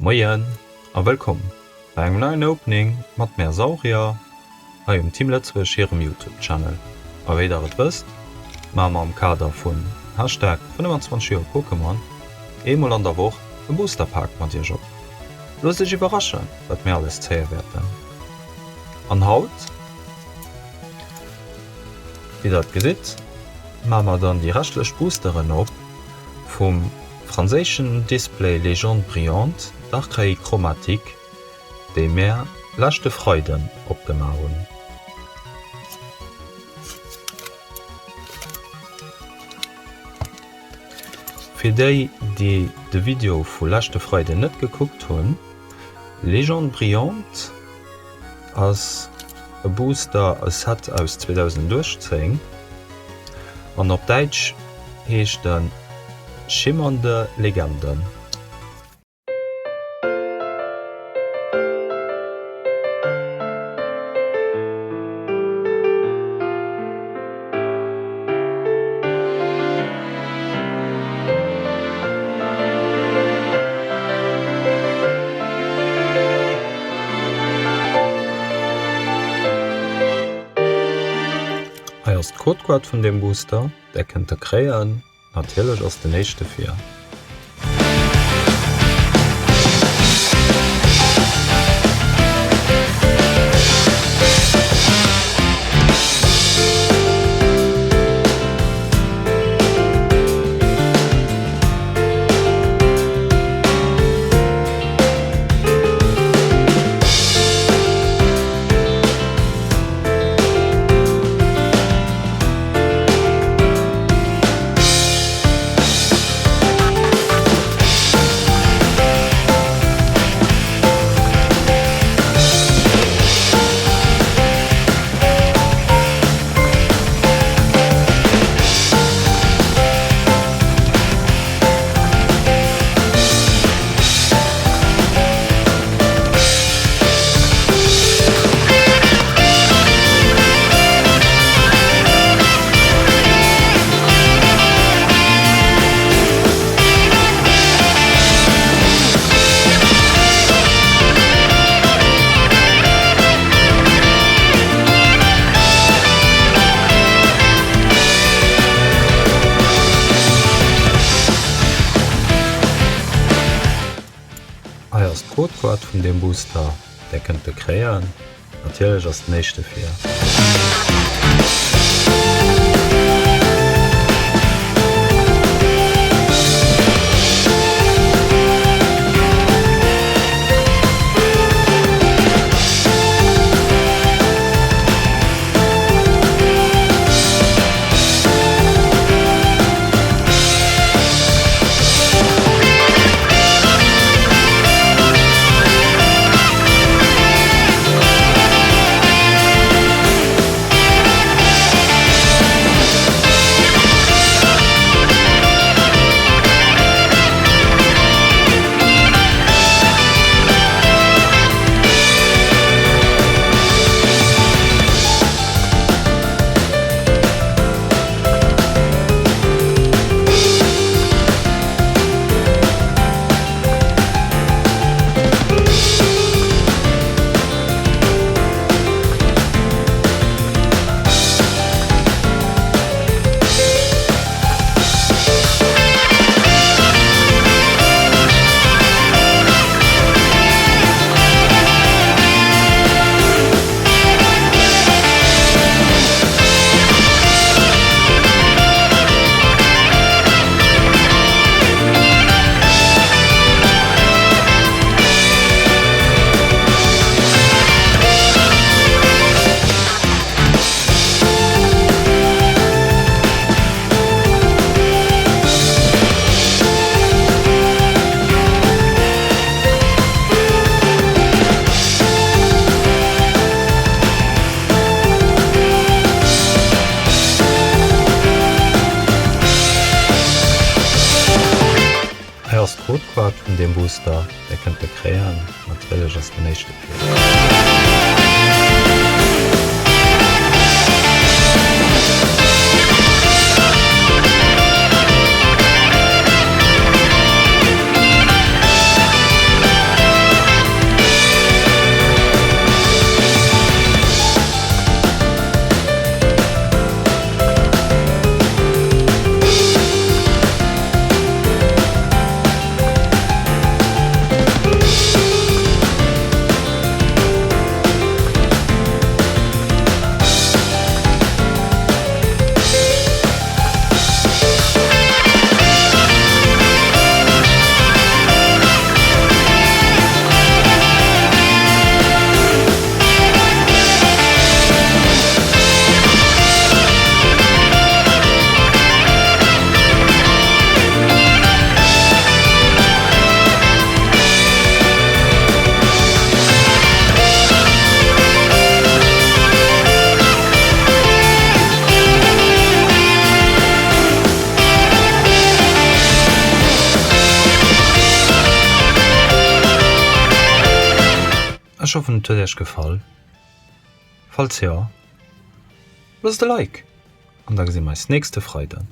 Moien a wëllkomm bei engem neien Opening mat mär Saurier hei um Team Lëtzebuerg hirem Youtube Channel. A wéi der et wësst, maache mer am Kader vun Hashtag 25 Joer Pokémon eemol an der Woch e Booster Pak mat iech op. Loosst iech iwwerraschen wat mir alles zéie wäerten. An haut, wéi der et gesitt, maache mer dann déi reschtlech Boosteren op vum franséischen Display Légende brillante Darkrai Chromatique, déi mär leschte Freiden opgemaach hunn. Fir déi, déi de Video vu leschte Freiden net gekuckt hunn, Légende brillante ass e Booster, e Set aus 2018 an op Däitsch heescht en Schimmernde Legenden. Hei ass d'Codekaart vun deem Booster, där kënnt der kréien. Natierlech ass den éischte fir. Hei ass d'Codekaart vun deem Booster, där kënnt de kréien. Natierlech ass den éischte fir. Hei ass d'Codekaart vun deem Booster, där kënnt der kréien. Natierlech ass den éischte fir. Ech hoffen et huet iech gefall. Falls jo, loosst e Like an da gesi mer eis nächste Freiden.